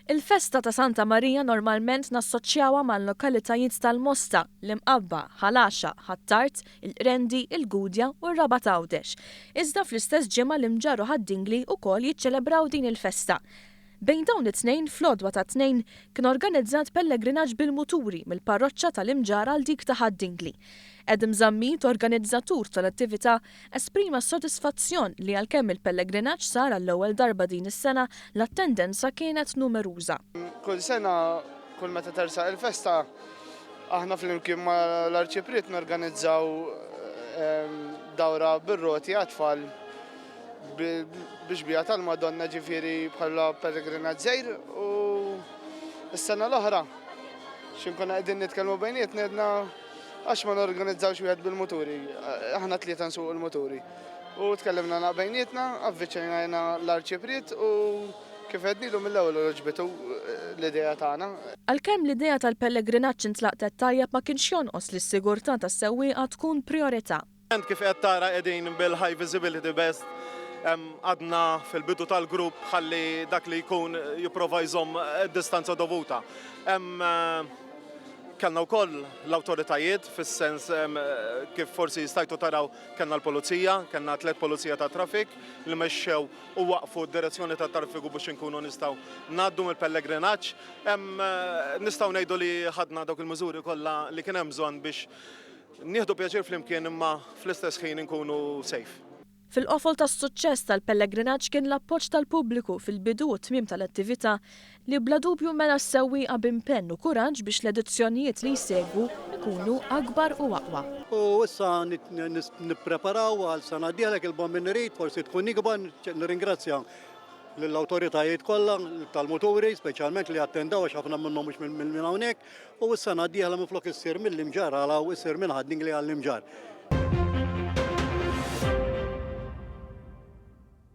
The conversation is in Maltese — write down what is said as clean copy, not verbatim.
Il-festa ta' Santa Marija normalment nassoċjawha mal-lokalitajiet tal-Mosta, l-Imqabba, Ħal Għaxaq, Ħ'Attard, il-Qrendi, il-Gudja u r-Rabat Għawdex. Iżda fl-istess ġimgħa l-Imġarr u Ħad-Dingli wkoll jiċċelebraw din il-festa. Bejn dawn it-tnejn, fl-għodwa tat-Tnejn, kien organizzat pellegrinaġġ bil-muturi mill-parroċċa tal-Imġarr għal dik ta' Ħad-Dingli. Adam Zammit, organizzatur tal-attività, esprima s-sodisfazzjon li għalkemm il-pellegrinaġġ sar għall-ewwel darba din is-sena, l-attendenza kienet numeruża. Kull sena, kull meta tersaq il-festa, aħna flimkien mal-Arċipriet norganizzaw dawra bir-roti għat-tfal biex bija tal-Madonna ġifieri bħala pellegrinaġġ żgħir u s-sena l-oħra x'inkun qegħdin nitkellmu bejnietna għedna għax ma norganizzawx wieħed bil-muturi, aħna tlieta nsuqu l-muturi. U tkellimna naq bejnietna, avviċinajna l-arċipriet u kif għednilu mill-ewwel għoġbitu l-idea tagħna. Għalkemm l-idea tal-pellegrinaġġ intlaqtet tajjeb ma kienx jonqos li s-sigurtà tas-sewwieqa tkun prijorità. Int kif qed tara qegħdin bil-high visibility vest għadna fil-bidu tal-grupp ħalli dak li jkun jipprova jżomm distanza dovuta. Kellna wkoll l-awtoritajiet fis-sens kif forsi stajtu taraw kellna l-pulizija, kellna tlett pulizija tat-traffic li mexxew u waqfu d-direzzjoni tat-traffiku biex inkunu nistgħu ngħaddu mill-pellegrinaġġ. Nistgħu ngħidu li ħadna dawk il-miżuri kollha li kien hemm bżonn biex Nieħdu pjaċir flimkien imma fl-istess ħin inkunu safe. Fil-qofol tas-suċċess tal-pellegrinaġġ kien l-appoġġ tal-pubbliku fil-bidu u t-tmiem tal-attività li bla dubju mela s-sewwieqa b'impenn u kuraġġ biex l-edizzjonijiet li jsegwu jkunu akbar u aqwa. U issa nippreparaw għal sena d-dieħla jekk il-Bambin irid, forsi tkun ikbar, nirringrazzja lill-awtoritajiet kollha tal-muturi, speċjalment li attendew għax ħafna minnhom mhux minn hawnhekk. U s-sena d-dieħla minflok issir mill-Imġarr għal hawn issir minn Ħad-Dingli għall-Imġarr.